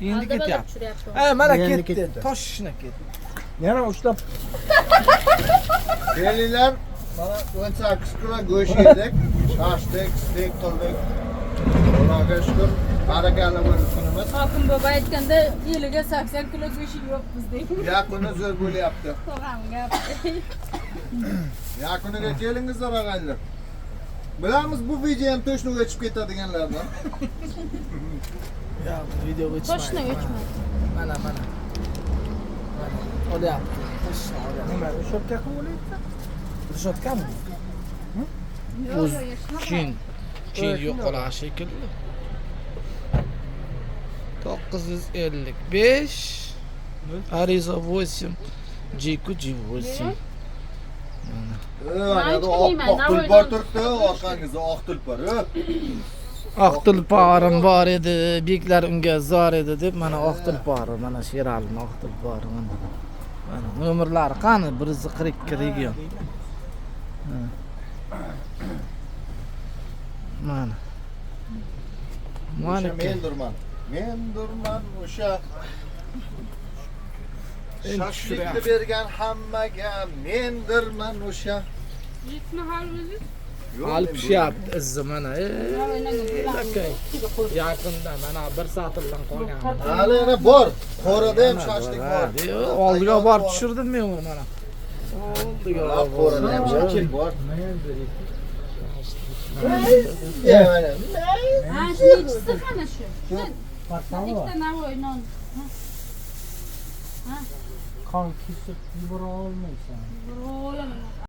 Endi Aldab aldab ketyapti. tushiryapti. Ha, mana Endi ketdi. ketdi. Toshishna ketdi. Yana ushlab Kelinglar, mana 18 kilo go'sht yedik. Shashlik, steyk qildik. Xudoga shukur, barakali bo'ldi kunimiz. Hokim bobo aytganda yiliga 80 kilo go'sht yeyapmiz deydi. Yakuni zo'r bo'lyapti. Tog'am gap. Yakuniga kelingizlar, og'aynilar. Bilamiz, bu video ham точно o'chib ketadiganlardan. Ya, bu video o'chmaydi. Точно o'chmaydi. Mana, mana. Mana olyapti. Точно olyapti. Nima, решётка qilib o'lyapti? Решётка mi? O'z keyin yo'qoladi shekilli. 955 Arrizo 8 Jaecoo G8. Mana yerda oppoq tulpor turibdi, orqangizda oq tulpor. Oq tulporim bor edi, beklar unga zor edi deb, mana oq tulpori, mana Sheralini oq tulpori, mana. Mana nomerlari qani? 142 region. Mana. O'sha Mana mendurman. Mendurman o'sha. Endi Shashlikni bergan hammaga mendirman o'sha. Yetma hali o'zi. Yo'q, Hali men pishyapti izzi mana. Ey, yaqinda mana bir satrdan qolgan. Hali yana bor. Qo'rada ham shashlik bor. Yo'q, oldiga borib tushirdim men uni mana. Oldiga Ha, qo'rada ham shashlik bor. Ya, mana. Ha, shu nechisi qani shu? Ikkita Navoiy non. Qon kesib yubora olmaysan. Ro'la.